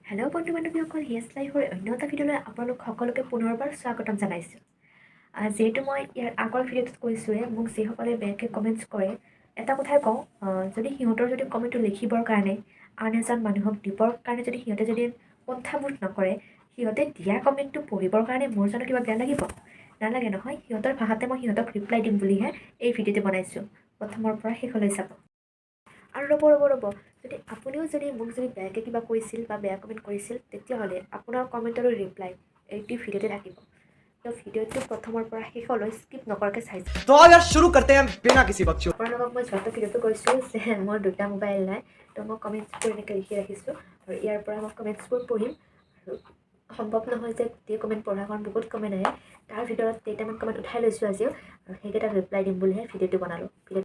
Hello' বন্ধু বান্ধৱীসকল, হিয়াছ লাইফৰ অন্য এটা ভিডিঅ'লৈ আপোনালোক সকলোকে পুনৰবাৰ স্বাগতম জনাইছোঁ। যিহেতু মই ইয়াৰ আগৰ ভিডিঅ'টোত কৈছোঁৱে, মোক যিসকলে বেয়াকৈ কমেণ্টছ কৰে, এটা কথাই কওঁ, যদি সিহঁতৰ যদি কমেণ্টটো লিখিবৰ কাৰণে, আন এজন মানুহক দিবৰ কাৰণে যদি সিহঁতে যদি কুণ্ঠাবোধ নকৰে, সিহঁতে দিয়া কমেণ্টটো পঢ়িবৰ কাৰণে মোৰ জানো কিবা বেয়া লাগিব? নালাগে নহয়। সিহঁতৰ ভাষাতে মই সিহঁতক ৰিপ্লাই দিম বুলিহে এই ভিডিঅ'টো বনাইছোঁ। প্ৰথমৰ পৰা শেষলৈ চাব। আৰু ৰ'ব, ৰ'ব, ৰ'ব, যদি আপুনিও যদি মোক যদি বেয়াকৈ কিবা কৈছিল বা বেয়া কমেণ্ট কৰিছিল, তেতিয়াহ'লে আপোনাৰ কমেণ্টৰো ৰিপ্লাই এইটো ভিডিঅ'তে থাকিব। তো ভিডিঅ'টো প্ৰথমৰ পৰা শেষলৈ স্কিপ নকৰাকৈ চাই যাব। तो आओ यार, शुरू करते हैं बिना किसी बकचोद আপোনালোকক মই যোৱাটো ভিডিঅ'টো কৈছোঁ যে মোৰ দুটা মোবাইল নাই। তো মই কমেণ্টছবোৰ এনেকৈ লিখি ৰাখিছোঁ আৰু ইয়াৰ পৰা মই কমেণ্টছবোৰ পঢ়িম। আৰু সম্ভৱ নহয় যে গোটেই কমেণ্ট পঢ়া, কাৰণ বহুত কমেণ্ট আহে। তাৰ ভিতৰত কেইটামান কমেণ্ট উঠাই লৈছোঁ আজিও আৰু সেইকেইটাক ৰিপ্লাই দিম বুলিহে ভিডিঅ'টো বনালোঁ। ভিডিঅ'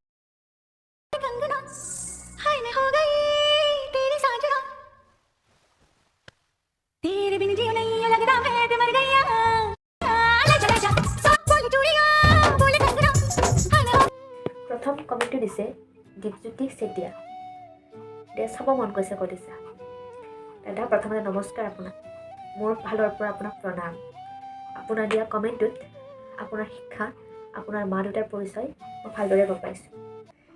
कंगना, हाय मैं हो गई तेरी साजना। तेरे बिन जियो नहीं लगता, मैं ते मर गई। ले जा, ले जा, सब बोले चूड़ियां, बोले कंगना, हाय मैं हो প্ৰথম কমেণ্টটো দিছে দীপজ্যোতি চেতিয়া দে। চাব মন গৈছে কলিজা। দাদা, প্ৰথমতে নমস্কাৰ আপোনাক। মোৰ ফালৰ পৰা আপোনাক প্ৰণাম। আপোনাৰ দিয়া কমেণ্টটোত আপোনাৰ শিক্ষা, আপোনাৰ মা দেউতাৰ পৰিচয় মই ভালদৰে গম পাইছোঁ।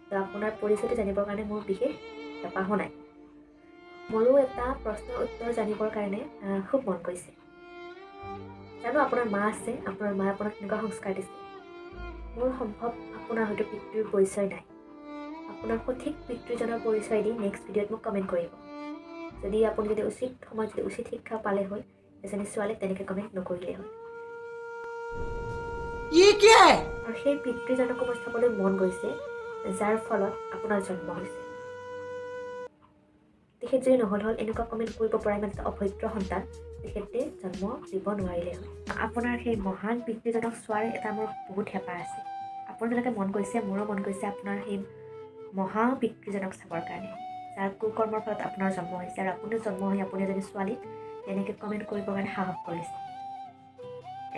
তো আপোনাৰ পৰিচয়টো জানিবৰ কাৰণে মোৰ বিশেষ হেঁপাহো নাই। মোৰো এটা প্ৰশ্নৰ উত্তৰ জানিবৰ কাৰণে খুব মন গৈছে। জানো আপোনাৰ মা আছে, আপোনাৰ মায়ে আপোনাক কেনেকুৱা সংস্কাৰ দিছে। মোৰ সম্ভৱ আপোনাৰ হয়তো পিতৃৰ পৰিচয় নাই। আপোনাৰ সঠিক পিতৃজনৰ পৰিচয় দি নেক্সট ভিডিঅ'ত মোক কমেণ্ট কৰিব। যদি আপুনি যদি উচিত সময়ত যদি উচিত শিক্ষা পালে হ'ল, এজনী ছোৱালীক তেনেকৈ কমেণ্ট নকৰিলেই হ'ল। ये क्या है? আৰু সেই পিতৃজনকো মোৰ চাবলৈ মন গৈছে, যাৰ ফলত আপোনাৰ জন্ম হৈছে। তেখেত যদি নহ'ল হ'ল, এনেকুৱা কমেণ্ট কৰিব পৰা ইমান এটা অভদ্ৰ সন্তান তেখেতে জন্ম দিব নোৱাৰিলে হয়। আপোনাৰ সেই মহান পিতৃজনক চোৱাৰ এটা মোৰ বহুত হেঁপাহ আছে। আপোনাৰ যেনেকৈ মন গৈছে, মোৰো মন গৈছে আপোনাৰ সেই মহা পিতৃজনক চাবৰ কাৰণে, যাৰ কুকৰ্মৰ ফলত আপোনাৰ জন্ম হৈছে আৰু আপুনিও জন্ম হৈ আপুনি এজনী ছোৱালীক তেনেকৈ কমেণ্ট কৰিবৰ কাৰণে সাহস কৰিছে।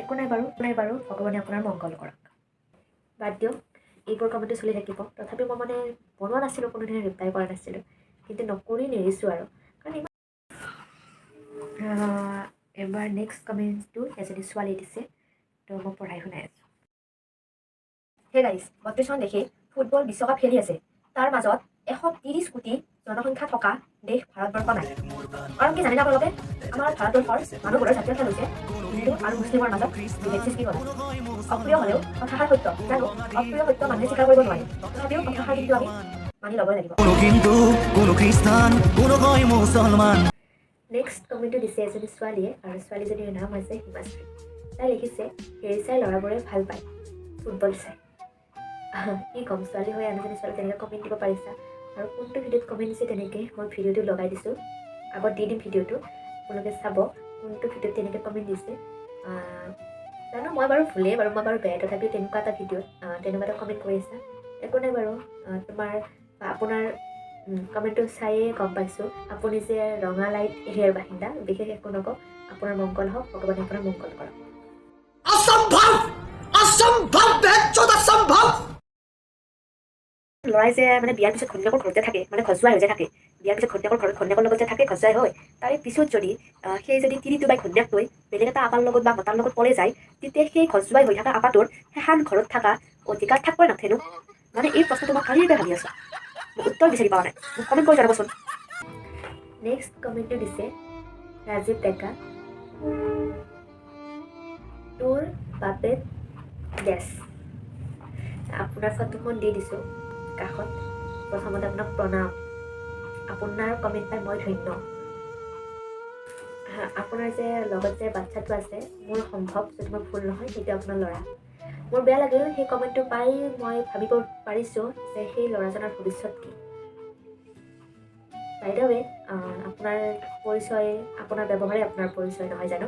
একো নাই বাৰু, একো নাই বাৰু, ভগৱানে আপোনাৰ মংগল কৰক। বাদ দিয়ক, এইবোৰ কমেণ্টো চলি থাকিব। তথাপিও মই মানে বনোৱা নাছিলোঁ, কোনোদিনে ৰিপ্লাই কৰা নাছিলোঁ, কিন্তু নকৰি নেৰিছোঁ আৰু, কাৰণ ইমান এবাৰ নেক্সট কমেণ্টটো এজনী ছোৱালী দিছে, তো মই পঢ়াই শুনাই আছোঁ। হে গাইজ, 32খন দেশে ফুটবল বিশ্বকাপ খেলি আছে। তাৰ মাজত 130 কোটি জনসংখ্যা থকা দেশ ভাৰতবৰ্ষ নাই। কাৰণ কি জানেনে আপোনালোকে? আমাৰ ভাৰতবৰ্ষৰ মানুহবোৰৰ জাতীয় খেল হৈছে হিন্দু আৰু মুছলিমৰ মাজত বিভেদ সৃষ্টি কৰা। অপ্ৰিয় হ'লেও কথাষাৰ সত্য। জানো, অপ্ৰিয় সত্য মানুহে স্বীকাৰ কৰিব নোৱাৰে, তথাপিও কথাষাৰ কিন্তু আমি মানি ল'বই লাগিব। কোনো হিন্দু, কোনো খ্ৰিস্টান, কোনো হয় মুসলমান। নেক্সট কমেণ্টটো দিছে এজনী ছোৱালীয়ে আৰু ছোৱালীজনীৰ নাম হৈছে হিমাশ্ৰী। তাই লিখিছে, হেৰি চাই ল'ৰাবোৰে ভাল পায়, ফুটবল চাই। কি ক'ম, ছোৱালী হৈ আন এজনী ছোৱালী তেনেকৈ কমেণ্ট দিব পাৰিছা। আৰু কোনটো ভিডিঅ'ত কমেণ্ট দিছে তেনেকৈ, মই ভিডিঅ'টো লগাই দিছোঁ, আগত দি দিম ভিডিঅ'টো, আপোনালোকে চাব কোনটো ভিডিঅ'ত তেনেকৈ কমেণ্ট দিছে। জানো মই বাৰু ভুলেই বাৰু, মই বাৰু বেয়া, তথাপিও তেনেকুৱা এটা ভিডিঅ'ত তেনেকুৱা এটা কমেণ্ট কৰিছা। একো নাই বাৰু, তোমাৰ বা আপোনাৰ কমেণ্টটো চায়ে গম পাইছোঁ আপুনি যে ৰঙা লাইট এৰিয়াৰ বাসিন্দা। বিশেষ একো নকওঁ, আপোনাৰ মংগল হওক, ভগৱানে আপোনাৰ মংগল কৰক। असंभव, असंभव, बहनचोद असंभव। ল'ৰাই যে মানে বিয়াৰ পিছত ঘৈণীয়েকৰ ঘৰতে থাকে, মানে ঘৰজোঁৱাই হৈ যে থাকে, বিয়াৰ পিছত ঘৈণীয়েকৰ ঘৰত ঘৈণীয়েকৰ লগত যে থাকে ঘৰজোঁৱাই হৈ, তাৰে পিছত যদি সেই যদি তিৰিটো বা ঘৈণীয়েকটোৱে বেলেগ এটা আপাৰ লগত বা মতাৰ লগত পলাই যায়, তেতিয়া সেই ঘৰজোঁৱাই হৈ থকা আপাটোৰ সেইখন ঘৰত থকা অধিকাৰ থাকিবই নাথাকেনো? মানে এই প্ৰশ্নটো মই কালিৰ পৰা ভাবি আছোঁ, মই উত্তৰ বিচাৰি পোৱা নাই। মোক কমেণ্ট কৰি জনাবচোন। নেক্সট কমেণ্টটো দিছে ৰাজীৱ ডেকা, তোৰ বাপেক ডেছ। আপোনাৰ ফটোখন দি দিছোঁ কাষত। প্ৰথমতে আপোনাক প্ৰণাম। আপোনাৰ কমেণ্ট পাই মই ধন্য। হা, আপোনাৰ যে লগত যে বাচ্ছাটো আছে, মোৰ সম্ভৱ যদি মই ভুল নহয়, সেইটো আপোনাৰ ল'ৰা। মোৰ বেয়া লাগিল সেই কমেণ্টটো পাই। মই ভাবিব পাৰিছোঁ যে সেই ল'ৰাজনৰ ভৱিষ্যত কি। বাই the ৱে, আপোনাৰ পৰিচয়, আপোনাৰ ব্যৱহাৰে আপোনাৰ পৰিচয়, নহয় জানো?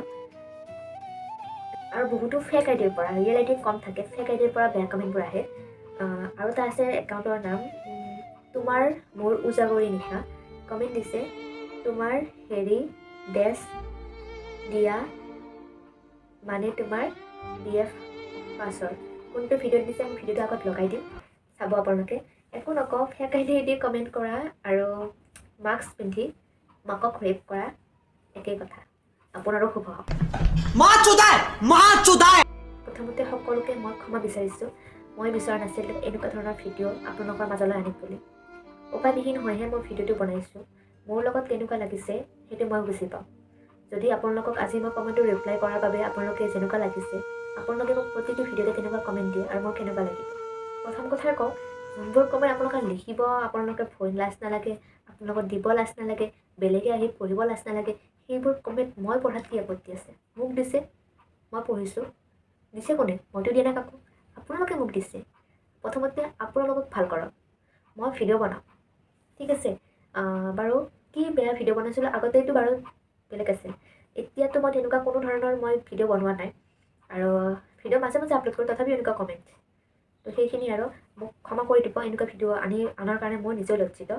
আৰু বহুতো ফেক আই ডিৰ পৰা, ৰিয়েল আই ডি কম থাকে, ফেক আই ডিৰ পৰা বেয়া কমেণ্টবোৰ আহে। আৰু এটা আছে একাউণ্টৰ নাম তোমাৰ মোৰ উজাগৰী নিশা। কমেণ্ট দিছে, তোমাৰ হেৰি ডেছ দিয়া মানে তোমাৰ বি এফ পাছৰ। কোনটো ভিডিঅ'ত দিছে, মই ভিডিঅ'টো আগত লগাই দিম, চাব আপোনালোকে। একো নকওঁ, ফেক আই ডি দি কমেণ্ট কৰা আৰু মাস্ক পিন্ধি মাকক ৰেপ কৰা। একেই কথা, আপোনাৰো শুভ হওক। माँ चुदा है, माँ चुदा है। প্ৰথমতে সকলোকে মই ক্ষমা বিচাৰিছোঁ। মই বিচৰা নাছিলোঁ এনেকুৱা ধৰণৰ ভিডিঅ' আপোনালোকৰ মাজলৈ আনিম বুলি। উপায়বিহীন হৈহে মই ভিডিঅ'টো বনাইছোঁ। মোৰ লগত কেনেকুৱা লাগিছে সেইটো মই বুজি পাওঁ। যদি আপোনালোকক আজি মই কমেণ্টটো ৰিপ্লাই কৰাৰ বাবে আপোনালোকে যেনেকুৱা লাগিছে, আপোনালোকে মোক প্ৰতিটো ভিডিঅ'তে তেনেকুৱা কমেণ্ট দিয়ে আৰু মোৰ কেনেকুৱা লাগিব? প্ৰথম কথাই কওঁ, যোনবোৰ কমেণ্ট আপোনালোকে লিখিব, আপোনালোকে ভয় লাজ নালাগে, আপোনালোকক দিব লাজ নালাগে, বেলেগে আহি পঢ়িব লাজ নালাগে, সেইবোৰ কমেণ্ট মই পঢ়াত কি আপত্তি আছে? মোক দিছে, মই পঢ়িছোঁ। দিছে কোনে? মইতো দিয়া নাই কাকো, আপোনালোকে মোক দিছে। প্ৰথমতে আপোনালোকক ভাল কৰক। মই ভিডিঅ' বনাওঁ, ঠিক আছে। বাৰু কি বেয়া ভিডিঅ' বনাইছিলোঁ আগতেতো বাৰু বেলেগ আছিল। এতিয়াতো মই তেনেকুৱা কোনো ধৰণৰ মই ভিডিঅ' বনোৱা নাই আৰু ভিডিঅ' মাজে মাজে আপলোড কৰোঁ, তথাপিও এনেকুৱা কমেণ্ট। তো সেইখিনি আৰু মোক ক্ষমা কৰি দিব। এনেকুৱা ভিডিঅ' আনাৰ কাৰণে মই নিজেও লজ্জিত।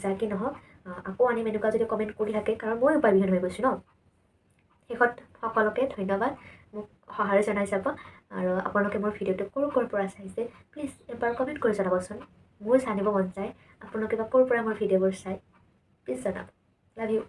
যা কি নহওক, আকৌ আনিম এনেকুৱা যদি কমেণ্ট কৰি থাকে, কাৰণ মই উপায়বিহীন হৈ গৈছোঁ ন। শেষত সকলোকে ধন্যবাদ, মোক সঁহাৰি জনাই যাব। আৰু আপোনালোকে মোৰ ভিডিঅ'টো ক'ৰ ক'ৰ পৰা চাইছে, প্লিজ এবাৰ কমেণ্ট কৰি জনাবচোন। মোৰ জানিব মন যায় আপোনালোকে বা ক'ৰ পৰা মোৰ ভিডিঅ'বোৰ চায়। প্লিজ জনাব। Love you.